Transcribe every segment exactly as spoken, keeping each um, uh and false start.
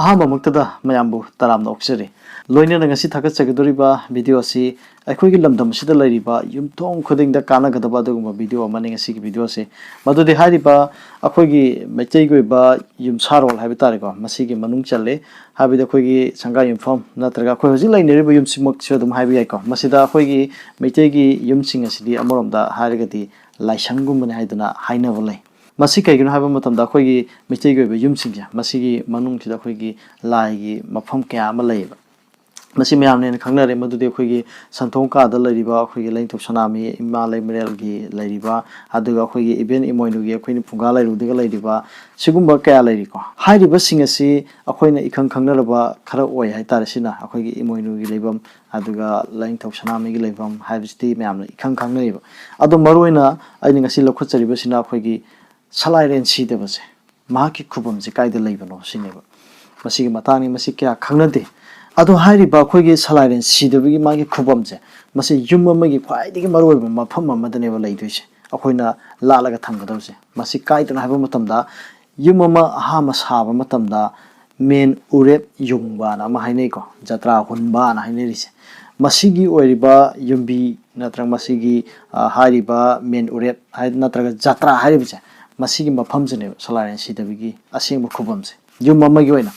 ꯑꯍꯥꯟꯕꯃꯛꯇꯗ ꯃꯌꯥꯝꯕꯨ ꯇꯔꯥꯝꯅ ꯑꯣꯛꯆꯔꯤ꯫ ꯂꯣꯏꯅꯅ ꯉꯁꯤ ꯊꯥꯒꯠꯆꯒꯗꯧꯔꯤꯕ ꯚꯤꯗꯤꯑꯣ ꯑꯁꯤ ꯑꯩꯈꯣꯏꯒꯤ ꯂꯝꯗꯝ ꯑꯁꯤꯗ ꯂꯩꯔꯤꯕ ꯌꯨꯝꯊꯣꯡ ꯈꯨꯗꯤꯡꯗ ꯀꯥꯟꯅꯒꯗꯕ ꯑꯗꯨꯒꯨꯝꯕ ꯚꯤꯗꯤꯑꯣ ꯑꯃꯅꯤ ꯉꯁꯤꯒꯤ ꯚꯤꯗꯤꯑꯣ ꯑꯁꯤ꯫ ꯃꯗꯨꯗꯤ ꯍꯥꯏꯔꯤꯕ ꯑꯩꯈꯣꯏꯒꯤ ꯃꯩꯇꯩꯒꯤ ꯑꯣꯏꯕ ꯌꯨꯝꯁꯥꯔꯣꯜ ꯍꯥꯏꯕ ꯇꯥꯔꯦꯀꯣ, ꯃꯁꯤꯒꯤ ꯃꯅꯨꯡ ꯆꯜꯂꯦ꯫ ꯍꯥꯏꯕꯗꯤ ꯑꯩꯈꯣꯏꯒꯤ ꯁꯪꯒꯥ ꯌꯨꯝꯐꯝ ꯅꯠꯇ꯭ꯔꯒ ꯑꯩꯈꯣꯏ ꯍꯧꯖꯤꯛ ꯂꯩꯅꯔꯤꯕ ꯌꯨꯝꯁꯤꯃꯛꯁꯨ ꯑꯗꯨꯝ ꯍꯥꯏꯕ ꯌꯥꯏꯀꯣ꯫ ꯃꯁꯤꯗ ꯑꯩꯈꯣꯏꯒꯤ ꯃꯩꯇꯩꯒꯤ ꯌꯨꯝꯁꯤꯡ ꯑꯁꯤꯗꯤ ꯑꯃꯔꯣꯝꯗ ꯍꯥꯏꯔꯒꯗꯤ ꯂꯥꯏꯁꯪꯒꯨꯝꯕꯅꯤ ꯍꯥꯏꯗꯨꯅ ꯍꯥꯏꯅꯕ ꯂꯩ꯫ ꯃꯁꯤ ꯀꯩꯒꯤꯅꯣ ꯍꯥꯏꯕ ꯃꯇꯝꯗ ꯑꯩꯈꯣꯏꯒꯤ ꯃꯩꯇꯩꯒꯤ ꯑꯣꯏꯕ ꯌꯨꯝꯁꯤꯡꯁꯦ, ꯃꯁꯤꯒꯤ ꯃꯅꯨꯡꯁꯤꯗ ꯑꯩꯈꯣꯏꯒꯤ ꯂꯥꯏꯒꯤ ꯃꯐꯝ ꯀꯌꯥ ꯑꯃ ꯂꯩꯌꯦꯕ꯫ ꯃꯁꯤ ꯃꯌꯥꯝꯅ ꯍꯦꯟꯅ ꯈꯪꯅꯔꯦ, ꯃꯗꯨꯗꯤ ꯑꯩꯈꯣꯏꯒꯤ ꯁꯟꯊꯣꯡ ꯀꯥꯗ ꯂꯩꯔꯤꯕ ꯑꯩꯈꯣꯏꯒꯤ ꯂꯥꯏꯅꯤꯡꯊꯧ ꯁꯅꯥꯃꯍꯤ ꯏꯃꯥ ꯂꯩꯃꯔꯦꯜꯒꯤ ꯂꯩꯔꯤꯕ, ꯑꯗꯨꯒ ꯑꯩꯈꯣꯏꯒꯤ ꯏꯕꯦꯟ ꯏꯃꯣꯏꯅꯨꯒꯤ ꯑꯩꯈꯣꯏꯅ ꯐꯨꯡꯒꯥ ꯂꯥꯏꯔꯨꯗꯒ ꯂꯩꯔꯤꯕ, ꯁꯤꯒꯨꯝꯕ ꯀꯌꯥ ꯂꯩꯔꯤꯀꯣ꯫ ꯍꯥꯏꯔꯤꯕꯁꯤꯡ ꯑꯁꯤ ꯑꯩꯈꯣꯏꯅ ꯏꯈꯪ ꯈꯪꯅꯔꯕ ꯈꯔ ꯑꯣꯏ ꯍꯥꯏꯇꯥꯔꯦ꯫ ꯁꯤꯅ ꯑꯩꯈꯣꯏꯒꯤ ꯏꯃꯣꯏꯅꯨꯒꯤ ꯂꯩꯐꯝ, ꯑꯗꯨꯒ ꯂꯥꯏꯅꯤꯡꯊꯧ ꯁꯅꯥꯃꯍꯤꯒꯤ ꯂꯩꯐꯝ ꯍꯥꯏꯕꯁꯤꯗꯤ ꯃꯌꯥꯝꯅ ꯏꯈꯪ ꯈꯪꯅꯩꯕ꯫ ꯑꯗꯣ ꯃꯔꯨꯑꯣꯏꯅ ꯑꯩꯅ ꯉꯁꯤ ꯂꯧꯈꯠꯆꯔꯤꯕꯁꯤꯅ ꯑꯩꯈꯣꯏꯒꯤ ꯁꯂꯥꯏꯔꯦꯟ ꯁꯤꯗꯕꯁꯦ, ꯃꯍꯥꯛꯀꯤ ꯈꯨꯕꯝꯁꯦ ꯀꯥꯏꯗ ꯂꯩꯕꯅꯣ ꯁꯤꯅꯦꯕ꯫ ꯃꯁꯤꯒꯤ ꯃꯇꯥꯡꯅꯤ, ꯃꯁꯤ ꯀꯌꯥ ꯈꯪꯅꯗꯦ꯫ ꯑꯗꯣ ꯍꯥꯏꯔꯤꯕ ꯑꯩꯈꯣꯏꯒꯤ ꯁꯂꯥꯏꯔꯦꯟ ꯁꯤꯗꯕꯒꯤ ꯃꯥꯒꯤ ꯈꯨꯕꯝꯁꯦ, ꯃꯁꯤ ꯌꯨꯝ ꯑꯃꯒꯤ ꯈ꯭ꯋꯥꯏꯗꯒꯤ ꯃꯔꯨꯑꯣꯏꯕ ꯃꯐꯝ ꯑꯃꯗꯅꯦꯕ ꯂꯩꯗꯣꯏꯁꯦ, ꯑꯩꯈꯣꯏꯅ ꯂꯥꯠꯂꯒ ꯊꯝꯒꯗꯕꯁꯦ꯫ ꯃꯁꯤ ꯀꯥꯏꯗꯅꯣ ꯍꯥꯏꯕ ꯃꯇꯝꯗ, ꯌꯨꯝ ꯑꯃ ꯑꯍꯥꯟꯕ ꯁꯥꯕ ꯃꯇꯝꯗ ꯃꯦꯟ ꯎꯔꯦꯞ ꯌꯨꯡꯕꯅ ꯑꯃ ꯍꯥꯏꯅꯩꯀꯣ, ꯖꯇ꯭ꯔꯥ ꯍꯨꯟꯕꯅ ꯍꯥꯏꯅꯔꯤꯁꯦ꯫ ꯃꯁꯤꯒꯤ ꯑꯣꯏꯔꯤꯕ ꯌꯨꯝꯕꯤ ꯅꯠꯇ꯭ꯔꯒ ꯃꯁꯤꯒꯤ, ꯑ, ꯍꯥꯏꯔꯤꯕ ꯃꯦꯟ ꯎꯔꯦꯞ ꯍꯥꯏ-, ꯅꯠꯇ꯭ꯔꯒ ꯖꯇ꯭ꯔꯥ ꯍꯥꯏꯔꯤꯕꯁꯦ, ꯃꯁꯤꯒꯤ ꯃꯐꯝꯁꯤꯅꯦꯕ ꯁꯂꯥꯏꯔꯦꯟ ꯁꯤꯗꯕꯒꯤ ꯑꯁꯦꯡꯕ ꯈꯨꯕꯝꯁꯦ, ꯌꯨꯝ ꯑꯃꯒꯤ ꯑꯣꯏꯅ꯫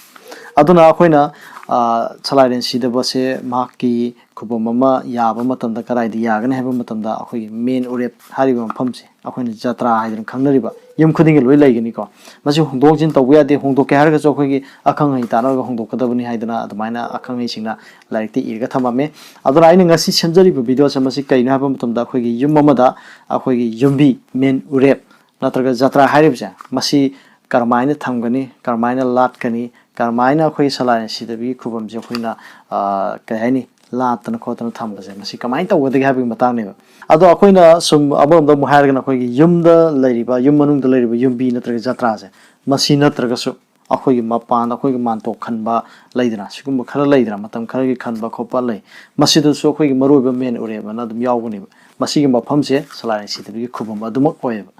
ꯑꯗꯨꯅ ꯑꯩꯈꯣꯏꯅ, ꯑ, ꯁꯂꯥꯏꯔꯦꯟ ꯁꯤꯗꯕꯁꯦ ꯃꯍꯥꯛꯀꯤ ꯈꯨꯕꯝ ꯑꯃ ꯌꯥꯕ ꯃꯇꯝꯗ ꯀꯗꯥꯏꯗ ꯌꯥꯒꯅꯤ ꯍꯥꯏꯕ ꯃꯇꯝꯗ, ꯑꯩꯈꯣꯏꯒꯤ ꯃꯦꯟ ꯎꯔꯦꯞ ꯍꯥꯏꯔꯤꯕ ꯃꯐꯝꯁꯦ ꯑꯩꯈꯣꯏꯅ ꯖꯇ꯭ꯔꯥ ꯍꯥꯏꯗꯅ ꯈꯪꯅꯔꯤꯕ, ꯌꯨꯝ ꯈꯨꯗꯤꯡꯒꯤ ꯂꯣꯏ ꯂꯩꯒꯅꯤꯀꯣ꯫ ꯃꯁꯤ ꯍꯣꯡꯗꯣꯛ ꯍꯣꯡꯖꯤꯟ ꯇꯧꯕ ꯌꯥꯗꯦ, ꯍꯣꯡꯗꯣꯛꯀꯦ ꯍꯥꯏꯔꯒꯁꯨ ꯑꯩꯈꯣꯏꯒꯤ ꯑꯈꯪ ꯑꯍꯩ ꯇꯥꯟꯅꯔꯒ ꯍꯣꯡꯗꯣꯛꯀꯗꯕꯅꯤ ꯍꯥꯏꯗꯅ ꯑꯗꯨꯃꯥꯏꯅ ꯑꯈꯪ ꯑꯍꯩꯁꯤꯡꯅ ꯂꯥꯏꯔꯤꯛꯇ ꯏꯔꯒ ꯊꯝꯃꯝꯃꯦ꯫ ꯑꯗꯨꯅ ꯑꯩꯅ ꯉꯁꯤ ꯁꯦꯝꯖꯔꯤꯕ ꯚꯤꯗꯤꯑꯣꯁꯦ ꯃꯁꯤ ꯀꯩꯅꯣ ꯍꯥꯏꯕ ꯃꯇꯝꯗ, ꯑꯩꯈꯣꯏꯒꯤ ꯌꯨꯝ ꯑꯃꯗ ꯑꯩꯈꯣꯏꯒꯤ ꯌꯨꯝꯕꯤ, ꯃꯦꯟ ꯎꯔꯦꯞ ꯅꯠꯇ꯭ꯔꯒ ꯖꯇ꯭ꯔꯥ ꯍꯥꯏꯔꯤꯕꯁꯦ, ꯃꯁꯤ ꯀꯔꯝꯍꯥꯏꯅ ꯊꯝꯒꯅꯤ, ꯀꯔꯝꯍꯥꯏꯅ ꯂꯥꯠꯀꯅꯤ, ꯀꯔꯝꯍꯥꯏꯅ ꯑꯩꯈꯣꯏꯒꯤ ꯁꯂꯥꯏ ꯁꯤꯗꯕꯒꯤ ꯈꯨꯕꯝꯁꯦ ꯑꯩꯈꯣꯏꯅ, ꯑ, ꯀꯩ ꯍꯥꯏꯅꯤ, ꯂꯥꯠꯇꯅ ꯈꯣꯠꯇꯅ ꯊꯝꯕꯁꯦ, ꯃꯁꯤ ꯀꯃꯥꯏꯅ ꯇꯧꯒꯗꯒꯦ ꯍꯥꯏꯕꯒꯤ ꯃꯇꯥꯡꯅꯦꯕ꯫ ꯑꯗꯣ ꯑꯩꯈꯣꯏꯅ ꯁꯨꯝ ꯑꯃꯔꯣꯝꯗ ꯑꯃꯨꯛ ꯍꯥꯏꯔꯒꯅ, ꯑꯩꯈꯣꯏꯒꯤ ꯌꯨꯝꯗ ꯂꯩꯔꯤꯕ, ꯌꯨꯝ ꯃꯅꯨꯡꯗ ꯂꯩꯔꯤꯕ ꯌꯨꯝꯕꯤ ꯅꯠꯇ꯭ꯔꯒ ꯖꯇ꯭ꯔꯥꯁꯦ, ꯃꯁꯤ ꯅꯠꯇ꯭ꯔꯒꯁꯨ ꯑꯩꯈꯣꯏꯒꯤ ꯃꯄꯥꯟꯗ ꯑꯩꯈꯣꯏꯒꯤ ꯃꯥꯟꯇꯣꯞ ꯈꯟꯕ ꯂꯩꯗꯅ, ꯁꯤꯒꯨꯝꯕ ꯈꯔ ꯂꯩꯗꯅ, ꯃꯇꯝ ꯈꯔꯒꯤ ꯈꯟꯕ ꯈꯣꯠꯄ ꯂꯩ꯫ ꯃꯁꯤꯗꯁꯨ ꯑꯩꯈꯣꯏꯒꯤ ꯃꯔꯨꯑꯣꯏꯕ ꯃꯦꯟ ꯎꯔꯦꯞ ꯑꯅ ꯑꯗꯨꯝ ꯌꯥꯎꯒꯅꯦꯕ꯫ ꯃꯁꯤꯒꯤ ꯃꯐꯝꯁꯦ ꯁꯂꯥꯏ ꯁꯤꯗꯕꯒꯤ ꯈꯨꯕꯝ ꯑꯗꯨꯃꯛ ꯑꯣꯏꯌꯦꯕ꯫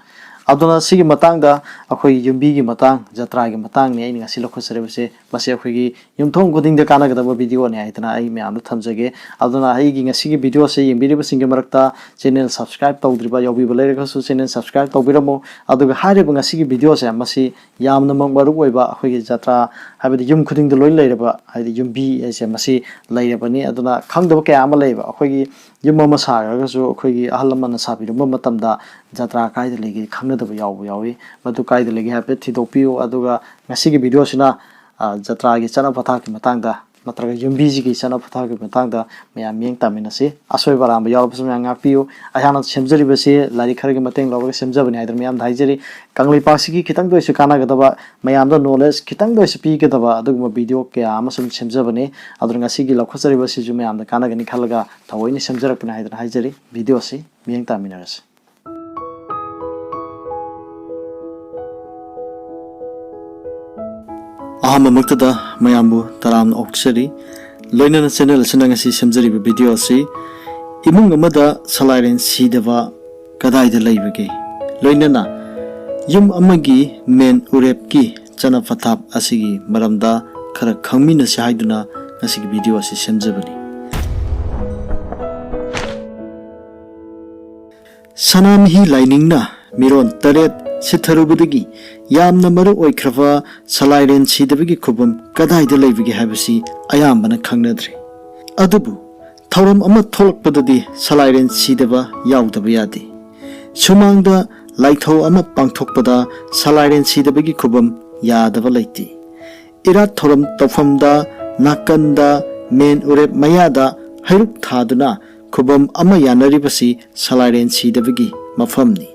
ꯑꯗꯨꯅ ꯁꯤꯒꯤ ꯃꯇꯥꯡꯗ, ꯑꯩꯈꯣꯏꯒꯤ ꯌꯨꯝꯕꯤꯒꯤ ꯃꯇꯥꯡ, ꯖꯇ꯭ꯔꯥꯒꯤ ꯃꯇꯥꯡꯅꯤ ꯑꯩꯅ ꯉꯁꯤ ꯂꯧꯈꯠꯆꯔꯤꯕꯁꯦ꯫ ꯃꯁꯤ ꯑꯩꯈꯣꯏꯒꯤ ꯌꯨꯝꯊꯣꯡ ꯈꯨꯗꯤꯡꯗ ꯀꯥꯟꯅꯒꯗꯕ ꯚꯤꯗꯤꯑꯣꯅꯤ ꯍꯥꯏꯗꯅ ꯑꯩ ꯃꯌꯥꯝꯗ ꯊꯝꯖꯒꯦ꯫ ꯑꯗꯨꯅ ꯑꯩꯒꯤ ꯉꯁꯤꯒꯤ ꯚꯤꯗꯤꯑꯣꯁꯦ ꯌꯦꯡꯕꯤꯔꯤꯕꯁꯤꯡꯒꯤ ꯃꯔꯛꯇ ꯆꯦꯅꯦꯜ ꯁꯕꯁꯀ꯭ꯔꯥꯏꯕ ꯇꯧꯗ꯭ꯔꯤꯕ ꯌꯥꯎꯕꯤꯕ ꯂꯩꯔꯒꯁꯨ ꯆꯦꯅꯦꯜ ꯁꯕꯁꯀ꯭ꯔꯥꯏꯕ ꯇꯧꯕꯤꯔꯝꯃꯨ꯫ ꯑꯗꯨꯒ ꯍꯥꯏꯔꯤꯕ ꯉꯁꯤꯒꯤ ꯚꯤꯗꯤꯑꯣꯁꯦ ꯃꯁꯤ ꯌꯥꯝꯅꯃꯛ ꯃꯔꯨ ꯑꯣꯏꯕ ꯑꯩꯈꯣꯏꯒꯤ ꯖꯇ꯭ꯔꯥ, ꯍꯥꯏꯕꯗꯤ ꯌꯨꯝ ꯈꯨꯗꯤꯡꯗ ꯂꯣꯏ ꯂꯩꯔꯕ, ꯍꯥꯏꯗꯤ ꯌꯨꯝꯕꯤ ꯍꯥꯏꯁꯦ ꯃꯁꯤ ꯂꯩꯔꯕꯅꯤ꯫ ꯑꯗꯨꯅ ꯈꯪꯗꯕ ꯀꯌꯥ ꯑꯃ ꯂꯩꯌꯦꯕ꯫ ꯑꯩꯈꯣꯏꯒꯤ ꯌꯨꯝ ꯑꯃ ꯁꯥꯈ꯭ꯔꯒꯁꯨ ꯑꯩꯈꯣꯏꯒꯤ ꯑꯍꯜ ꯂꯃꯟꯅ ꯁꯥꯕꯤꯔꯝꯕ ꯃꯇꯝꯗ ꯖꯇ꯭ꯔꯥ ꯀꯥꯏꯗ ꯂꯩꯒꯦ ꯈꯪꯅꯗꯕ ꯌꯥꯎꯕ ꯌꯥꯎꯏ꯫ ꯃꯗꯨ ꯀꯥꯏꯗ ꯂꯩꯒꯦ ꯍꯥꯏꯐꯦꯠ ꯊꯤꯗꯣꯛꯄꯤꯌꯨ꯫ ꯑꯗꯨꯒ ꯉꯁꯤꯒꯤ ꯚꯤꯗꯤꯑꯣꯁꯤꯅ, ꯑ, ꯖꯇ꯭ꯔꯥꯒꯤ ꯆꯠꯅ ꯄꯊꯥꯞꯀꯤ ꯃꯇꯥꯡꯗ ꯅꯠꯇ꯭ꯔꯒ ꯌꯨꯝꯕꯤꯁꯤꯒꯤ ꯆꯠꯅ ꯄꯊꯥꯞꯀꯤ ꯃꯇꯥꯡꯗ ꯃꯌꯥꯝ ꯃꯤꯠꯌꯦꯡ ꯇꯥꯃꯤꯟꯅꯁꯤ꯫ ꯑꯁꯣꯏꯕ ꯑꯔꯥꯟꯕ ꯌꯥꯎꯔꯕꯁꯨ ꯃꯌꯥꯝ ꯉꯥꯛꯄꯤꯌꯨ꯫ ꯑꯩꯍꯥꯛꯅ ꯁꯦꯝꯖꯔꯤꯕꯁꯤ ꯂꯥꯏꯔꯤꯛ ꯈꯔꯒꯤ ꯃꯇꯦꯡ ꯂꯧꯔꯒ ꯁꯦꯝꯖꯕꯅꯤ ꯍꯥꯏꯗꯅ ꯃꯌꯥꯝꯗ ꯍꯥꯏꯖꯔꯤ꯫ ꯀꯪꯂꯩꯄꯥꯛꯁꯤꯒꯤ ꯈꯤꯇꯪꯗ ꯑꯣꯏꯁꯨ ꯀꯥꯟꯅꯒꯗꯕ, ꯃꯌꯥꯝꯗ ꯅꯣꯂꯦꯖ ꯈꯤꯇꯪꯗ ꯑꯣꯏꯁꯨ ꯄꯤꯒꯗꯕ ꯑꯗꯨꯒꯨꯝꯕ ꯚꯤꯗꯤꯑꯣ ꯀꯌꯥ ꯑꯃ ꯁꯨꯝ ꯁꯦꯝꯖꯕꯅꯤ꯫ ꯑꯗꯨꯅ ꯉꯁꯤꯒꯤ ꯂꯧꯈꯠꯆꯔꯤꯕꯁꯤꯁꯨ ꯃꯌꯥꯝꯗ ꯀꯥꯟꯅꯒꯅꯤ ꯈꯜꯂꯒ ꯊꯑꯣꯏꯅ ꯁꯦꯝꯖꯔꯛꯄꯅꯤ ꯍꯥꯏꯗꯅ ꯍꯥꯏꯖꯔꯤ꯫ ꯚꯤꯗꯤꯑꯣꯁꯤ ꯃꯤꯠꯌꯦꯡ ꯇꯥꯃꯤꯟꯅꯔꯁꯤ꯫ ꯑꯍꯥꯟꯕꯃꯛꯇꯗ ꯃꯌꯥꯝꯕꯨ ꯇꯔꯥꯝꯅ ꯑꯣꯛꯆꯔꯤ꯫ ꯂꯣꯏꯅꯅ ꯆꯦꯅꯦꯜ ꯑꯁꯤꯅ ꯉꯁꯤ ꯁꯦꯝꯖꯔꯤꯕ ꯚꯤꯗꯤꯑꯣ ꯑꯁꯤ ꯏꯃꯨꯡ ꯑꯃꯗ ꯁꯂꯥꯏꯔꯦꯟ ꯁꯤꯗꯕ ꯀꯗꯥꯏꯗ ꯂꯩꯕꯒꯦ, ꯂꯣꯏꯅꯅ ꯌꯨꯝ ꯑꯃꯒꯤ ꯃꯦꯟ ꯎꯔꯦꯞꯀꯤ ꯆꯠꯅ ꯄꯊꯥꯞ ꯑꯁꯤꯒꯤ ꯃꯔꯝꯗ ꯈꯔ ꯈꯪꯃꯤꯟꯅꯁꯤ ꯍꯥꯏꯗꯨꯅ ꯉꯁꯤꯒꯤ ꯚꯤꯗꯤꯑꯣ ꯑꯁꯤ ꯁꯦꯝꯖꯕꯅꯤ꯫ ꯁꯅꯥꯃꯍꯤ ꯂꯥꯏꯅꯤꯡꯅ ꯃꯤꯔꯣꯟ ꯇꯔꯦꯠ ꯁꯤꯊꯔꯨꯕꯗꯒꯤ ꯌꯥꯝꯅ ꯃꯔꯨ ꯑꯣꯏꯈ꯭ꯔꯕ ꯁꯂꯥꯏꯔꯦꯟ ꯁꯤꯗꯕꯒꯤ ꯈꯨꯕꯝ ꯀꯗꯥꯏꯗ ꯂꯩꯕꯒꯦ ꯍꯥꯏꯕꯁꯤ ꯑꯌꯥꯝꯕꯅ ꯈꯪꯅꯗ꯭ꯔꯦ꯫ ꯑꯗꯨꯕꯨ ꯊꯧꯔꯝ ꯑꯃ ꯊꯣꯛꯂꯛꯄꯗꯗꯤ ꯁꯂꯥꯏꯔꯦꯟ ꯁꯤꯗꯕ ꯌꯥꯎꯗꯕ ꯌꯥꯗꯦ꯫ ꯁꯨꯃꯥꯡꯗ ꯂꯥꯏꯊꯧ ꯑꯃ ꯄꯥꯡꯊꯣꯛꯄꯗ ꯁꯂꯥꯏꯔꯦꯟ ꯁꯤꯗꯕꯒꯤ ꯈꯨꯕꯝ ꯌꯥꯗꯕ ꯂꯩꯇꯦ꯫ ꯏꯔꯥꯠ ꯊꯧꯔꯝ ꯇꯧꯐꯝꯗ ꯅꯥꯀꯟꯗ ꯃꯦꯟ ꯎꯔꯦꯞ ꯃꯌꯥꯗ ꯍꯩꯔꯨꯛ ꯊꯥꯗꯨꯅ ꯈꯨꯕꯝ ꯑꯃ ꯌꯥꯅꯔꯤꯕꯁꯤ ꯁꯂꯥꯏꯔꯦꯟ ꯁꯤꯗꯕꯒꯤ ꯃꯐꯝꯅꯤ꯫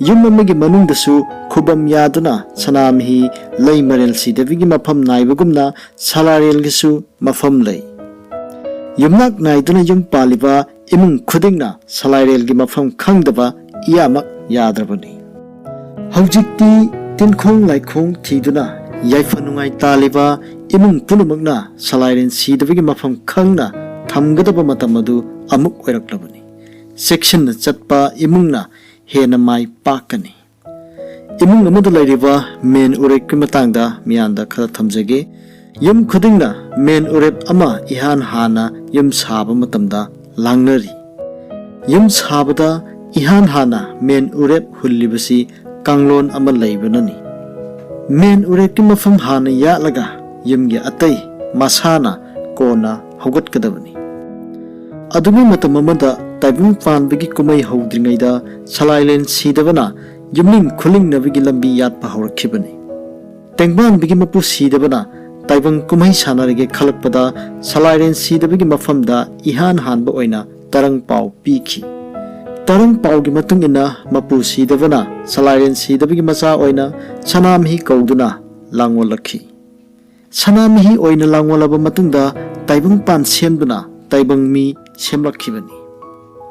ꯌꯨꯝ ꯑꯃꯒꯤ ꯃꯅꯨꯡꯗꯁꯨ ꯈꯨꯕꯝ ꯌꯥꯗꯨꯅ ꯁꯅꯥꯃꯍꯤ ꯂꯩꯃꯔꯦꯜ ꯁꯤꯗꯕꯒꯤ ꯃꯐꯝ ꯅꯥꯏꯕꯒꯨꯝꯅ ꯁꯂꯥꯏꯔꯦꯜꯒꯤꯁꯨ ꯃꯐꯝ ꯂꯩ꯫ ꯌꯨꯝꯅꯥꯛ ꯅꯥꯏꯗꯨꯅ ꯌꯨꯝ ꯄꯥꯜꯂꯤꯕ ꯏꯃꯨꯡ ꯈꯨꯗꯤꯡꯅ ꯁꯂꯥꯏꯔꯦꯜꯒꯤ ꯃꯐꯝ ꯈꯪꯗꯕ ꯏꯌꯥꯃꯛ ꯌꯥꯗ꯭ꯔꯕꯅꯤ꯫ ꯍꯧꯖꯤꯛꯇꯤ ꯇꯤꯟꯈꯣꯡ ꯂꯥꯏꯈꯣꯡ ꯊꯤꯗꯨꯅ ꯌꯥꯏꯐ ꯅꯨꯡꯉꯥꯏ ꯇꯥꯜꯂꯤꯕ ꯏꯃꯨꯡ ꯄꯨꯝꯅꯃꯛꯅ ꯁꯂꯥꯏꯔꯦꯟ ꯁꯤꯗꯕꯒꯤ ꯃꯐꯝ ꯈꯪꯅ ꯊꯝꯒꯗꯕ ꯃꯇꯝ ꯑꯗꯨ ꯑꯃꯨꯛ ꯑꯣꯏꯔꯛꯂꯕꯅꯤ꯫ ꯆꯦꯛꯁꯤꯟꯅ ꯆꯠꯄ ꯏꯃꯨꯡꯅ ꯍꯦꯟꯅ ꯃꯥꯏ ꯄꯥꯛꯀꯅꯤ꯫ ꯏꯃꯨꯡ ꯑꯃꯗ ꯂꯩꯔꯤꯕ ꯃꯦꯟ ꯎꯔꯦꯞꯀꯤ ꯃꯇꯥꯡꯗ ꯃꯤꯌꯥꯝꯗ ꯈꯔ ꯊꯝꯖꯒꯦ꯫ ꯌꯨꯝ ꯈꯨꯗꯤꯡꯅ ꯃꯦꯟ ꯎꯔꯦꯞ ꯑꯃ ꯏꯍꯥꯟ ꯍꯥꯟꯅ ꯌꯨꯝ ꯁꯥꯕ ꯃꯇꯝꯗ ꯂꯥꯡꯅꯔꯤ꯫ ꯌꯨꯝ ꯁꯥꯕꯗ ꯏꯍꯥꯟ ꯍꯥꯟꯅ ꯃꯦꯟ ꯎꯔꯦꯞ ꯍꯨꯜꯂꯤꯕꯁꯤ ꯀꯥꯡꯂꯣꯟ ꯑꯃ ꯂꯩꯕꯅꯅꯤ꯫ ꯃꯦꯟ ꯎꯔꯦꯞꯀꯤ ꯃꯐꯝ ꯍꯥꯟꯅ ꯌꯥꯠꯂꯒ ꯌꯨꯝꯒꯤ ꯑꯇꯩ ꯃꯁꯥꯅ ꯀꯣꯟꯅ ꯍꯧꯒꯠꯀꯗꯕꯅꯤ꯫ ꯑꯗꯨꯒꯤ ꯃꯇꯝ ꯑꯃꯗ ꯇꯥꯏꯕꯪ ꯄꯥꯟꯕꯒꯤ ꯀꯨꯝꯍꯩ ꯍꯧꯗ꯭ꯔꯤꯉꯩꯗ ꯁꯂꯥꯏꯂꯦꯟ ꯁꯤꯗꯕꯅ ꯌꯨꯝꯅꯤꯡ ꯈꯨꯂꯤꯡꯅꯕꯒꯤ ꯂꯝꯕꯤ ꯌꯥꯠꯄ ꯍꯧꯔꯛꯈꯤꯕꯅꯤ꯫ ꯇꯦꯡꯕꯥꯟꯕꯒꯤ ꯃꯄꯨ ꯁꯤꯗꯕꯅ ꯇꯥꯏꯕꯪ ꯀꯨꯝꯍꯩ ꯁꯥꯟꯅꯔꯒꯦ ꯈꯜꯂꯛꯄꯗ ꯁꯂꯥꯏꯔꯦꯟ ꯁꯤꯗꯕꯒꯤ ꯃꯐꯝꯗ ꯏꯍꯥꯟ ꯍꯥꯟꯕ ꯑꯣꯏꯅ ꯇꯔꯪ ꯄꯥꯎ ꯄꯤꯈꯤ꯫ ꯇꯔꯪ ꯄꯥꯎꯒꯤ ꯃꯇꯨꯡ ꯏꯟꯅ ꯃꯄꯨ ꯁꯤꯗꯕꯅ ꯁꯂꯥꯏꯔꯦꯟ ꯁꯤꯗꯕꯒꯤ ꯃꯆꯥ ꯑꯣꯏꯅ ꯁꯅꯥꯃꯍꯤ ꯀꯧꯗꯨꯅ ꯂꯥꯡꯑꯣꯜꯂꯛꯈꯤ꯫ ꯁꯅꯥꯃꯍꯤ ꯑꯣꯏꯅ ꯂꯥꯡꯑꯣꯜꯂꯕ ꯃꯇꯨꯡꯗ ꯇꯥꯏꯕꯪ ꯄꯥꯟ ꯁꯦꯝꯗꯨꯅ ꯇꯥꯏꯕꯪ ꯃꯤ ꯁꯦꯝꯂꯛꯈꯤꯕꯅꯤ꯫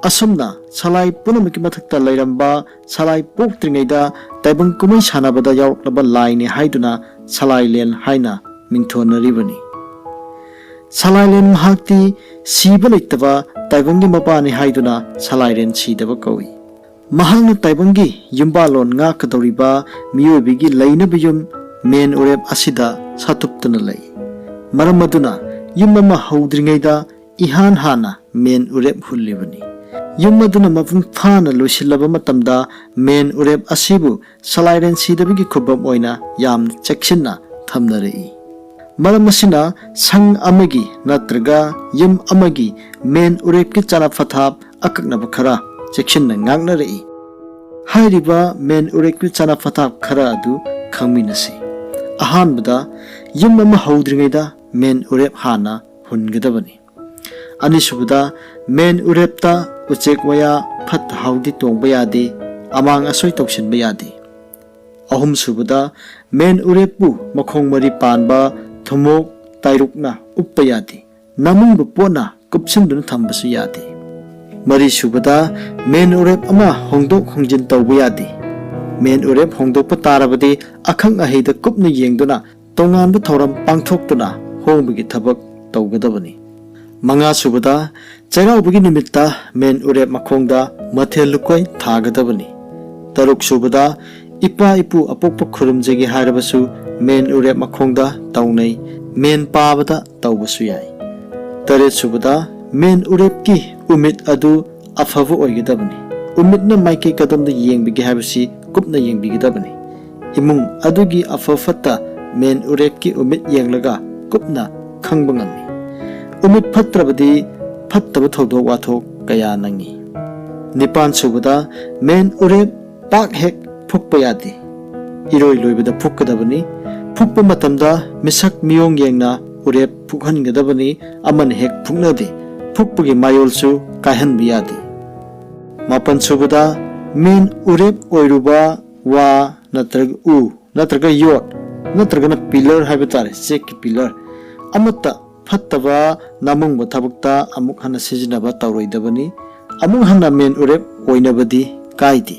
ꯑꯁꯨꯝꯅ ꯁꯂꯥꯏ ꯄꯨꯝꯅꯃꯛꯀꯤ ꯃꯊꯛꯇ ꯂꯩꯔꯝꯕ ꯁꯂꯥꯏ ꯄꯣꯛꯇ꯭ꯔꯤꯉꯩꯗ ꯇꯥꯏꯕꯪ ꯀꯨꯝꯍꯩ ꯁꯥꯟꯅꯕꯗ ꯌꯥꯎꯔꯛꯂꯕ ꯂꯥꯏꯅꯤ ꯍꯥꯏꯗꯨꯅ ꯁꯂꯥꯏꯂꯦꯟ ꯍꯥꯏꯅ ꯃꯤꯡꯊꯣꯟꯅꯔꯤꯕꯅꯤ꯫ ꯁꯂꯥꯏꯂꯦꯟ ꯃꯍꯥꯛꯇꯤ ꯁꯤꯕ ꯂꯩꯇꯕ ꯇꯥꯏꯕꯪꯒꯤ ꯃꯄꯥꯅꯤ ꯍꯥꯏꯗꯨꯅ ꯁꯂꯥꯏꯔꯦꯟ ꯁꯤꯗꯕ ꯀꯧꯏ꯫ ꯃꯍꯥꯛꯅ ꯇꯥꯏꯕꯪꯒꯤ ꯌꯨꯝꯕꯥꯂꯣꯟ ꯉꯥꯛꯀꯗꯧꯔꯤꯕ ꯃꯤꯑꯣꯏꯕꯒꯤ ꯂꯩꯅꯕ ꯌꯨꯝ ꯃꯦꯟ ꯎꯔꯦꯞ ꯑꯁꯤꯗ ꯁꯥꯇꯨꯞꯇꯨꯅ ꯂꯩ꯫ ꯃꯔꯝ ꯑꯗꯨꯅ ꯌꯨꯝ ꯑꯃ ꯍꯧꯗ꯭ꯔꯤꯉꯩꯗ ꯏꯍꯥꯟ ꯍꯥꯟꯅ ꯃꯦꯟ ꯎꯔꯦꯞ ꯍꯨꯜꯂꯤꯕꯅꯤ꯫ ꯌꯨꯝ ꯑꯗꯨꯅ ꯃꯄꯨꯡ ꯐꯥꯅ ꯂꯣꯏꯁꯤꯜꯂꯕ ꯃꯇꯝꯗ ꯃꯦꯟ ꯎꯔꯦꯞ ꯑꯁꯤꯕꯨ ꯁꯂꯥꯏꯔꯦꯟ ꯁꯤꯗꯕꯒꯤ ꯈꯨꯕꯝ ꯑꯣꯏꯅ ꯌꯥꯝꯅ ꯆꯦꯛꯁꯤꯟꯅ ꯊꯝꯅꯔꯛꯏ꯫ ꯃꯔꯝ ꯑꯁꯤꯅ ꯁꯪ ꯑꯃꯒꯤ ꯅꯠꯇ꯭ꯔꯒ ꯌꯨꯝ ꯑꯃꯒꯤ ꯃꯦꯟ ꯎꯔꯦꯞꯀꯤ ꯆꯥꯅ ꯄꯊꯥꯞ ꯑꯀꯛꯅꯕ ꯈꯔ ꯆꯦꯛꯁꯤꯟꯅ ꯉꯥꯛꯅꯔꯛꯏ꯫ ꯍꯥꯏꯔꯤꯕ ꯃꯦꯟ ꯎꯔꯦꯞꯀꯤ ꯆꯥꯅ ꯄꯊꯥꯞ ꯈꯔ ꯑꯗꯨ ꯈꯪꯃꯤꯟꯅꯁꯤ꯫ ꯑꯍꯥꯟꯕꯗ, ꯌꯨꯝ ꯑꯃ ꯍꯧꯗ꯭ꯔꯤꯉꯩꯗ ꯃꯦꯟ ꯎꯔꯦꯞ ꯍꯥꯟꯅ ꯍꯨꯟꯒꯗꯕꯅꯤ꯫ ꯑꯅꯤꯁꯨꯕꯗ, ꯃꯦꯟ ꯎꯔꯦꯞꯇ ꯎꯆꯦꯛ ꯋꯥꯌꯥ ꯐꯠꯇ ꯍꯥꯎꯗꯤ ꯇꯣꯡꯕ ꯌꯥꯗꯦ, ꯑꯃꯥꯡ ꯑꯁꯣꯏ ꯇꯧꯁꯤꯟꯕ ꯌꯥꯗꯦ꯫ ꯑꯍꯨꯝꯁꯨꯕꯗ, ꯃꯦꯟ ꯎꯔꯦꯞꯄꯨ ꯃꯈꯣꯡ ꯃꯔꯤ ꯄꯥꯟꯕ ꯊꯨꯝꯃꯣꯛ ꯇꯥꯏꯔꯨꯛꯅ ꯎꯞꯄ ꯌꯥꯗꯦ꯫ ꯅꯝꯃꯨꯡꯕ ꯄꯣꯠꯅ ꯀꯨꯞꯁꯤꯟꯗꯨꯅ ꯊꯝꯕꯁꯨ ꯌꯥꯗꯦ꯫ ꯃꯔꯤꯁꯨꯕꯗ, ꯃꯦꯟ ꯎꯔꯦꯞ ꯑꯃ ꯍꯣꯡꯗꯣꯛ ꯍꯣꯡꯖꯤꯟ ꯇꯧꯕ ꯌꯥꯗꯦ꯫ ꯃꯦꯟ ꯎꯔꯦꯞ ꯍꯣꯡꯗꯣꯛꯄ ꯇꯥꯔꯕꯗꯤ ꯑꯈꯪ ꯑꯍꯩꯗ ꯀꯨꯞꯅ ꯌꯦꯡꯗꯨꯅ ꯇꯣꯉꯥꯟꯕ ꯊꯧꯔꯝ ꯄꯥꯡꯊꯣꯛꯇꯨꯅ ꯍꯣꯡꯕꯒꯤ ꯊꯕꯛ ꯇꯧꯒꯗꯕꯅꯤ꯫ ꯃꯉꯥꯁꯨꯕꯗ, ꯆꯩꯔꯥꯎꯕꯒꯤ ꯅꯨꯃꯤꯠꯇ ꯃꯦꯟ ꯎꯔꯦꯞ ꯃꯈꯣꯡꯗ ꯃꯊꯦꯜ ꯂꯨꯀꯣꯏ ꯊꯥꯒꯗꯕꯅꯤ꯫ ꯇꯔꯨꯛꯁꯨꯕꯗ, ꯏꯄꯥ ꯏꯄꯨ ꯑꯄꯣꯛꯄ ꯈꯨꯔꯨꯝꯖꯒꯦ ꯍꯥꯏꯔꯕꯁꯨ ꯃꯦꯟ ꯎꯔꯦꯞ ꯃꯈꯣꯡꯗ ꯇꯧꯅꯩ, ꯃꯦꯟ ꯄꯥꯕꯗ ꯇꯧꯕꯁꯨ ꯌꯥꯏ꯫ ꯇꯔꯦꯠ ꯁꯨꯕꯗ, ꯃꯦꯟ ꯎꯔꯦꯞꯀꯤ ꯎꯃꯤꯠ ꯑꯗꯨ ꯑꯐꯕ ꯑꯣꯏꯒꯗꯕꯅꯤ꯫ ꯎꯃꯤꯠꯅ ꯃꯥꯏꯀꯩ ꯀꯗꯣꯝꯗ ꯌꯦꯡꯕꯒꯦ ꯍꯥꯏꯕꯁꯤ ꯀꯨꯞꯅ ꯌꯦꯡꯕꯤꯒꯗꯕꯅꯤ꯫ ꯏꯃꯨꯡ ꯑꯗꯨꯒꯤ ꯑꯐ ꯐꯠꯇ ꯃꯦꯟ ꯎꯔꯦꯞꯀꯤ ꯎꯃꯤꯠ ꯌꯦꯡꯂꯒ ꯀꯨꯞꯅ ꯈꯪꯕ ꯉꯝꯃꯤ꯫ ꯎꯃꯤꯠ ꯐꯠꯇ꯭ꯔꯕꯗꯤ ꯐꯠꯇꯕ ꯊꯧꯗꯣꯛ ꯋꯥꯊꯣꯛ ꯀꯌꯥ ꯅꯪꯉꯤ꯫ ꯅꯤꯄꯥꯟ ꯁꯨꯕꯗ, ꯃꯦꯟ ꯎꯔꯦꯞ ꯄꯥꯛ ꯍꯦꯛ ꯐꯨꯛꯄ ꯌꯥꯗꯦ꯫ ꯏꯔꯣꯏ ꯂꯣꯏꯕꯗ ꯐꯨꯛꯀꯗꯕꯅꯤ꯫ ꯐꯨꯛꯄ ꯃꯇꯝꯗ ꯃꯤꯁꯛ ꯃꯤꯑꯣꯡ ꯌꯦꯡꯅ ꯎꯔꯦꯞ ꯐꯨꯛꯍꯟꯒꯗꯕꯅꯤ꯫ ꯑꯃꯅ ꯍꯦꯛ ꯐꯨꯛꯅꯗꯦ꯫ ꯐꯨꯛꯄꯒꯤ ꯃꯥꯌꯣꯜꯁꯨ ꯀꯥꯏꯍꯟꯕ ꯌꯥꯗꯦ꯫ ꯃꯥꯄꯟ ꯁꯨꯕꯗ, ꯃꯦꯟ ꯎꯔꯦꯞ ꯑꯣꯏꯔꯨꯕ ꯋꯥ ꯅꯠꯇ꯭ꯔꯒ ꯎ ꯅꯠꯇ꯭ꯔꯒ ꯌꯣꯠ ꯅꯠꯇ꯭ꯔꯒꯅ ꯄꯤꯂꯔ ꯍꯥꯏꯕ ꯇꯥꯔꯦ, ꯆꯦꯛꯀꯤ ꯄꯤꯂꯔ ꯑꯃꯠꯇ ꯐꯠꯇꯕ ꯅꯥꯃꯨꯡꯕ ꯊꯕꯛꯇ ꯑꯃꯨꯛ ꯍꯟꯅ ꯁꯤꯖꯤꯟꯅꯕ ꯇꯧꯔꯣꯏꯗꯕꯅꯤ꯫ ꯑꯃꯨꯛ ꯍꯟꯅ ꯃꯦꯟ ꯎꯔꯦꯞ ꯑꯣꯏꯅꯕꯗꯤ ꯀꯥꯏꯗꯦ꯫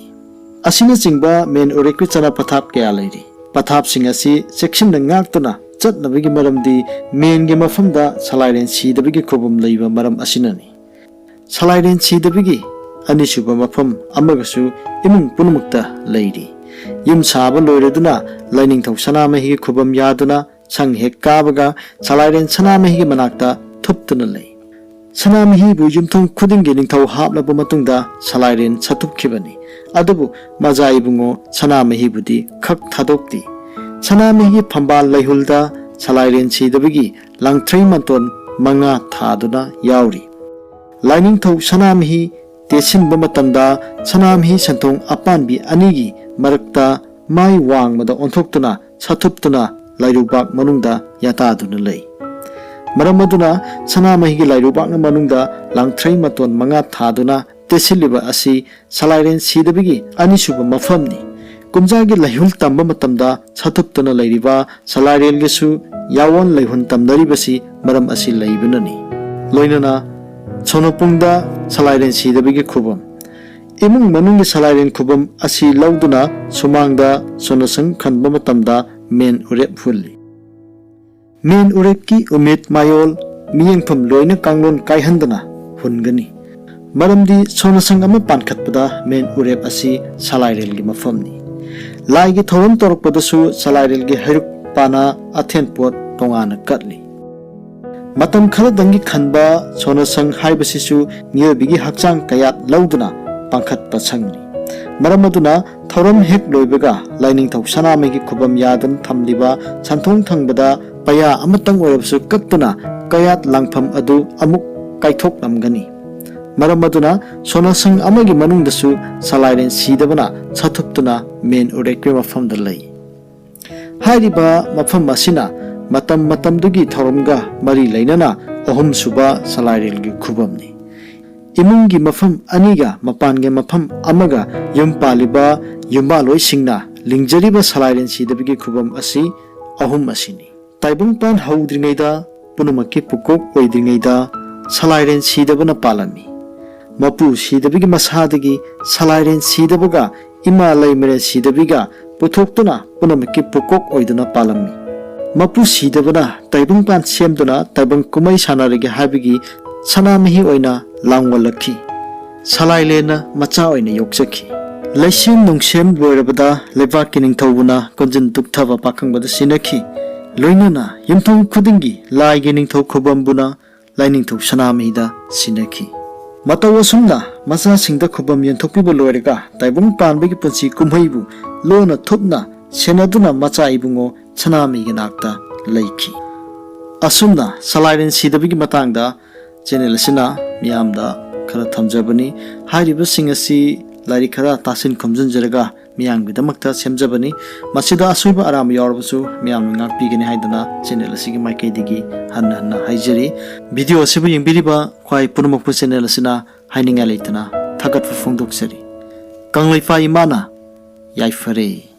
ꯑꯁꯤꯅꯆꯤꯡꯕ ꯃꯦꯟ ꯎꯔꯦꯞꯀꯤ ꯆꯠꯅ ꯄꯊꯥꯞ ꯀꯌꯥ ꯂꯩꯔꯤ꯫ ꯄꯊꯥꯞꯁꯤꯡ ꯑꯁꯤ ꯆꯦꯛꯁꯤꯟꯅ ꯉꯥꯛꯇꯨꯅ ꯆꯠꯅꯕꯒꯤ ꯃꯔꯝꯗꯤ ꯃꯦꯟꯒꯤ ꯃꯐꯝꯗ ꯁꯂꯥꯏꯔꯦꯟ ꯁꯤꯗꯕꯒꯤ ꯈꯨꯕꯝ ꯂꯩꯕ ꯃꯔꯝ ꯑꯁꯤꯅꯅꯤ꯫ ꯁꯂꯥꯏꯔꯦꯟ ꯁꯤꯗꯕꯒꯤ ꯑꯅꯤꯁꯨꯕ ꯃꯐꯝ ꯑꯃꯒꯁꯨ ꯏꯃꯨꯡ ꯄꯨꯝꯅꯃꯛꯇ ꯂꯩꯔꯤ꯫ ꯌꯨꯝ ꯁꯥꯕ ꯂꯣꯏꯔꯗꯨꯅ ꯂꯥꯏꯅꯤꯡꯊꯧ ꯁꯅꯥꯃꯍꯤꯒꯤ ꯈꯨꯕꯝ ꯌꯥꯗꯨꯅ ꯁꯪ ꯍꯦꯛ ꯀꯥꯕꯒ ꯁꯂꯥꯏꯔꯦꯟ ꯁꯅꯥꯃꯍꯤꯒꯤ ꯃꯅꯥꯛꯇ ꯊꯨꯞꯇꯨꯅ ꯂꯩ꯫ ꯁꯅꯥꯃꯍꯤꯕꯨ ꯌꯨꯝꯊꯣꯡ ꯈꯨꯗꯤꯡꯒꯤ ꯅꯤꯡꯊꯧ ꯍꯥꯞꯂꯕ ꯃꯇꯨꯡꯗ ꯁꯂꯥꯏꯔꯦꯟ ꯁꯥꯊꯨꯞꯈꯤꯕꯅꯤ꯫ ꯑꯗꯨꯕꯨ ꯃꯖꯥ ꯏꯕꯨꯡꯉꯣ ꯁꯅꯥꯃꯍꯤꯕꯨꯗꯤ ꯈꯛ ꯊꯥꯗꯣꯛꯇꯦ꯫ ꯁꯅꯥꯃꯍꯤꯒꯤ ꯐꯝꯕꯥꯜ ꯂꯩꯍꯨꯜꯗ ꯁꯂꯥꯏꯔꯦꯟ ꯁꯤꯗꯕꯒꯤ ꯂꯥꯡꯊ꯭ꯔꯩ ꯃꯇꯣꯟ ꯃꯉꯥ ꯊꯥꯗꯨꯅ ꯌꯥꯎꯔꯤ꯫ ꯂꯥꯏꯅꯤꯡꯊꯧ ꯁꯅꯥꯃꯍꯤ ꯇꯦꯠꯁꯤꯟꯕ ꯃꯇꯝꯗ ꯁꯅꯥꯃꯍꯤ ꯁꯟꯊꯣꯡ ꯑꯄꯥꯟꯕꯤ ꯑꯅꯤꯒꯤ ꯃꯔꯛꯇ ꯃꯥꯏ ꯋꯥꯡꯃꯗ ꯑꯣꯟꯊꯣꯛꯇꯨꯅ ꯁꯥꯊꯨꯞꯇꯨꯅ ꯂꯥꯏꯔꯨꯕꯥꯛ ꯃꯅꯨꯡꯗ ꯌꯥꯇꯥꯗꯨꯅ ꯂꯩ꯫ ꯃꯔꯝ ꯑꯗꯨꯅ ꯁꯅꯥꯃꯍꯤꯒꯤ ꯂꯥꯏꯔꯨꯕꯥꯛꯅ ꯃꯅꯨꯡꯗ ꯂꯥꯡꯊ꯭ꯔꯩ ꯃꯇꯣꯟ ꯃꯉꯥ ꯊꯥꯗꯨꯅ ꯇꯦꯠꯁꯤꯜꯂꯤꯕ ꯑꯁꯤ ꯁꯂꯥꯏꯔꯦꯟ ꯁꯤꯗꯕꯒꯤ ꯑꯅꯤꯁꯨꯕ ꯃꯐꯝꯅꯤ꯫ ꯀꯨꯝꯖꯥꯒꯤ ꯂꯩꯍꯨꯜ ꯇꯝꯕ ꯃꯇꯝꯗ ꯁꯥꯊꯨꯞꯇꯨꯅ ꯂꯩꯔꯤꯕ ꯁꯂꯥꯏꯔꯦꯜꯒꯤꯁꯨ ꯌꯥꯋꯣꯟ ꯂꯩꯍꯨꯜ ꯇꯝꯅꯔꯤꯕꯁꯤ ꯃꯔꯝ ꯑꯁꯤ ꯂꯩꯕꯅꯅꯤ꯫ ꯂꯣꯏꯅꯅ ꯁꯣꯅꯣꯄꯨꯡꯗ ꯁꯂꯥꯏꯔꯦꯟ ꯁꯤꯗꯕꯒꯤ ꯈꯨꯕꯝ꯫ ꯏꯃꯨꯡ ꯃꯅꯨꯡꯒꯤ ꯁꯂꯥꯏꯔꯦꯟ ꯈꯨꯕꯝ ꯑꯁꯤ ꯂꯧꯗꯨꯅ ꯁꯨꯃꯥꯡꯗ ꯁꯣꯅꯁꯪ ꯈꯟꯕ ꯃꯇꯝꯗ ꯃꯦꯟ ꯎꯔꯦꯞ ꯍꯨꯜꯂꯤ꯫ ꯃꯦꯟ ꯎꯔꯦꯞꯀꯤ ꯎꯃꯤꯠ ꯃꯥꯌꯣꯜ ꯃꯤꯠꯌꯦꯡꯐꯝ ꯂꯣꯏꯅ ꯀꯥꯡꯂꯣꯟ ꯀꯥꯏꯍꯟꯗꯅ ꯍꯨꯟꯒꯅꯤ꯫ ꯃꯔꯝꯗꯤ ꯁꯣꯅꯁꯪ ꯑꯃ ꯄꯥꯟꯈꯠꯄꯗ ꯃꯦꯟ ꯎꯔꯦꯞ ꯑꯁꯤ ꯁꯂꯥꯏꯔꯦꯜꯒꯤ ꯃꯐꯝꯅꯤ꯫ ꯂꯥꯏꯒꯤ ꯊꯧꯔꯝ ꯇꯧꯔꯛꯄꯗꯁꯨ ꯁꯂꯥꯏꯔꯦꯜꯒꯤ ꯍꯩꯔꯨꯛ ꯄꯥꯅ ꯑꯊꯦꯟ ꯄꯣꯠ ꯇꯣꯉꯥꯟꯅ ꯀꯠꯂꯤ꯫ ꯃꯇꯝ ꯈꯔꯗꯪꯒꯤ ꯈꯟꯕ ꯁꯣꯅꯁꯪ ꯍꯥꯏꯕꯁꯤꯁꯨ ꯃꯤꯑꯣꯏꯕꯒꯤ ꯍꯛꯆꯥꯡ ꯀꯌꯥꯠ ꯂꯧꯗꯨꯅ ꯄꯥꯡꯈꯠꯄ ꯁꯪꯅꯤ꯫ ꯃꯔꯝ ꯑꯗꯨꯅ ꯊꯧꯔꯝ ꯍꯦꯛ ꯂꯣꯏꯕꯒ ꯂꯥꯏꯅꯤꯡꯊꯧ ꯁꯅꯥꯃꯍꯤꯒꯤ ꯈꯨꯕꯝ ꯌꯥꯗꯨꯅ ꯊꯝꯂꯤꯕ ꯁꯟꯊꯣꯡ ꯊꯪꯕꯗ ꯄꯩꯌꯥ ꯑꯃꯇꯪ ꯑꯣꯏꯔꯕꯁꯨ ꯀꯛꯇꯨꯅ ꯀꯌꯥꯠ ꯂꯥꯡꯐꯝ ꯑꯗꯨ ꯑꯃꯨꯛ ꯀꯥꯏꯊꯣꯛꯂꯝꯒꯅꯤ꯫ ꯃꯔꯝ ꯑꯗꯨꯅ ꯁꯣꯅꯁꯪ ꯑꯃꯒꯤ ꯃꯅꯨꯡꯗꯁꯨ ꯁꯂꯥꯏꯔꯦꯟ ꯁꯤꯗꯕꯅ ꯁꯥꯊꯨꯞꯇꯨꯅ ꯃꯦꯟ ꯎꯔꯦꯛꯄꯤ ꯃꯐꯝꯗ ꯂꯩ꯫ ꯍꯥꯏꯔꯤꯕ ꯃꯐꯝ ꯑꯁꯤꯅ ꯃꯇꯝ ꯃꯇꯝꯗꯨꯒꯤ ꯊꯧꯔꯝꯒ ꯃꯔꯤ ꯂꯩꯅꯅ ꯑꯍꯨꯝꯁꯨꯕ ꯁꯂꯥꯏꯔꯦꯜꯒꯤ ꯈꯨꯕꯝꯅꯤ꯫ ꯏꯃꯨꯡꯒꯤ ꯃꯐꯝ ꯑꯅꯤꯒ ꯃꯄꯥꯟꯒꯤ ꯃꯐꯝ ꯑꯃꯒ ꯌꯨꯝ ꯄꯥꯜꯂꯤꯕ ꯌꯨꯝꯕꯥꯜꯂꯣꯏꯁꯤꯡꯅ ꯂꯤꯡꯖꯔꯤꯕ ꯁꯂꯥꯏꯔꯦꯟ ꯁꯤꯗꯕꯒꯤ ꯈꯨꯕꯝ ꯑꯁꯤ ꯑꯍꯨꯝ ꯑꯁꯤꯅꯤ꯫ ꯇꯥꯏꯕꯪꯄꯥꯟ ꯍꯧꯗ꯭ꯔꯤꯉꯩꯗ, ꯄꯨꯝꯅꯃꯛꯀꯤ ꯄꯨꯀꯣꯛ ꯑꯣꯏꯗ꯭ꯔꯤꯉꯩꯗ ꯁꯂꯥꯏꯔꯦꯟ ꯁꯤꯗꯕꯅ ꯄꯥꯜꯂꯝꯃꯤ꯫ ꯃꯄꯨ ꯁꯤꯗꯕꯒꯤ ꯃꯁꯥꯗꯒꯤ ꯁꯂꯥꯏꯔꯦꯟ ꯁꯤꯗꯕꯒ ꯏꯃꯥ ꯂꯩꯃꯔꯦꯟ ꯁꯤꯗꯕꯤꯒ ꯄꯨꯊꯣꯛꯇꯨꯅ ꯄꯨꯝꯅꯃꯛꯀꯤ ꯄꯨꯀꯣꯛ ꯑꯣꯏꯗꯨꯅ ꯄꯥꯜꯂꯝꯃꯤ꯫ ꯃꯄꯨ ꯁꯤꯗꯕꯅ ꯇꯥꯏꯕꯪꯄꯥꯟ ꯁꯦꯝꯗꯨꯅ ꯇꯥꯏꯕꯪ ꯀꯨꯝꯍꯩ ꯁꯥꯟꯅꯔꯒꯦ ꯍꯥꯏꯕꯒꯤ ꯁꯅꯥꯃꯍꯤ ꯑꯣꯏꯅ ꯂꯥꯡꯑꯣꯜꯂꯛꯈꯤ꯫ ꯁꯂꯥꯏꯂꯦꯟꯅ ꯃꯆꯥ ꯑꯣꯏꯅ ꯌꯣꯛꯆꯈꯤ꯫ ꯂꯩꯁꯦꯝ ꯅꯨꯡꯁꯦꯝ ꯂꯣꯏꯔꯕꯗ ꯂꯩꯕꯥꯛꯀꯤ ꯅꯤꯡꯊꯧꯕꯅ ꯀꯣꯟꯖꯤꯟ ꯇꯨꯛꯊꯕ ꯄꯥꯈꯪꯕꯗ ꯁꯤꯟꯅꯈꯤ꯫ ꯂꯣꯏꯅꯅ ꯌꯨꯝꯊꯣꯡ ꯈꯨꯗꯤꯡꯒꯤ ꯂꯥꯏꯒꯤ ꯅꯤꯡꯊꯧ ꯈꯨꯕꯝꯕꯨꯅ ꯂꯥꯏꯅꯤꯡꯊꯧ ꯁꯅꯥꯃꯍꯤꯗ ꯁꯤꯟꯅꯈꯤ꯫ ꯃꯇꯧ ꯑꯁꯨꯝꯅ ꯃꯆꯥꯁꯤꯡꯗ ꯈꯨꯕꯝ ꯌꯦꯟꯊꯣꯛꯄꯤꯕ ꯂꯣꯏꯔꯒ ꯇꯥꯏꯕꯪ ꯄꯥꯟꯕꯒꯤ ꯄꯨꯟꯁꯤ ꯀꯨꯝꯍꯩꯕꯨ ꯂꯣꯟꯅ ꯊꯨꯞꯅ ꯁꯦꯟꯅꯗꯨꯅ ꯃꯆꯥ ꯏꯕꯨꯡꯉꯣ ꯁꯅꯥꯃꯍꯤꯒꯤ ꯅꯥꯛꯇ ꯂꯩꯈꯤ꯫ ꯑꯁꯨꯝꯅ ꯁꯂꯥꯏꯔꯦꯟ ꯁꯤꯗꯕꯒꯤ ꯃꯇꯥꯡꯗ ꯆꯦꯅꯦꯜ ꯑꯁꯤꯅ ꯃꯤꯌꯥꯝꯗ ꯈꯔ ꯊꯝꯖꯕꯅꯤ꯫ ꯍꯥꯏꯔꯤꯕꯁꯤꯡ ꯑꯁꯤ ꯂꯥꯏꯔꯤꯛ ꯈꯔ ꯇꯥꯁꯤꯟ ꯈꯣꯝꯖꯤꯟꯖꯔꯒ ꯃꯤꯌꯥꯝꯒꯤꯗꯃꯛꯇ ꯁꯦꯝꯖꯕꯅꯤ꯫ ꯃꯁꯤꯗ ꯑꯁꯣꯏꯕ ꯑꯔꯥꯟꯕ ꯌꯥꯎꯔꯕꯁꯨ ꯃꯤꯌꯥꯝꯅ ꯉꯥꯛꯄꯤꯒꯅꯤ ꯍꯥꯏꯗꯨꯅ ꯆꯦꯅꯦꯜ ꯑꯁꯤꯒꯤ ꯃꯥꯏꯀꯩꯗꯒꯤ ꯍꯟꯅ ꯍꯟꯅ ꯍꯥꯏꯖꯔꯤ꯫ ꯚꯤꯗꯤꯑꯣ ꯑꯁꯤꯕꯨ ꯌꯦꯡꯕꯤꯔꯤꯕ ꯈ꯭ꯋꯥꯏ ꯄꯨꯝꯅꯃꯛꯄꯨ ꯆꯦꯅꯦꯜ ꯑꯁꯤꯅ ꯍꯥꯏꯅꯤꯡꯉꯥꯏ ꯂꯩꯇꯅ ꯊꯥꯒꯠꯄ ꯐꯣꯡꯗꯣꯛꯆꯔꯤ꯫ ꯀꯪꯂꯩꯄꯥꯛ ꯏꯃꯥꯅ ꯌꯥꯏꯐꯔꯦ꯫